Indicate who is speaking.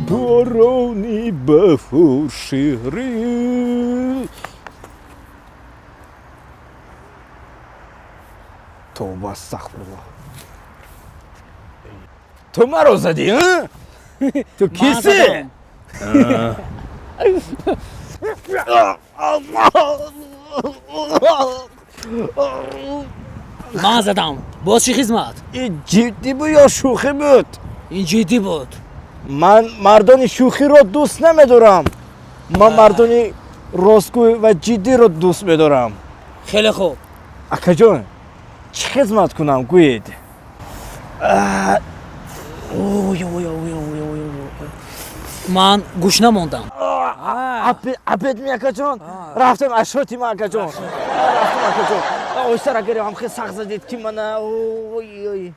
Speaker 1: Борони бафуршири. Тавба, астағфируллоҳ. Ту маро задӣ, а? Ту кисӣ?
Speaker 2: Ман задам. Боз чӣ хизмат?
Speaker 1: Ин ҷиддӣ буд ё шӯхӣ буд?
Speaker 2: Ин ҷиддӣ буд.
Speaker 1: Ман мардони шӯхиро дӯст намедорам. Ман мардони ростгӯй ва ҷиддиро дӯст медорам.
Speaker 2: Хеле хуб.
Speaker 1: Акаҷон, чӣ хизмат кунам, гӯед?
Speaker 2: Ман гушна мондам.
Speaker 1: Обед ми, акаҷон? Рафтам ашоти ма, акаҷон, рафтам, акаҷон. Оҳистара гирем, ҳам хел сахт задед, ки мана ой.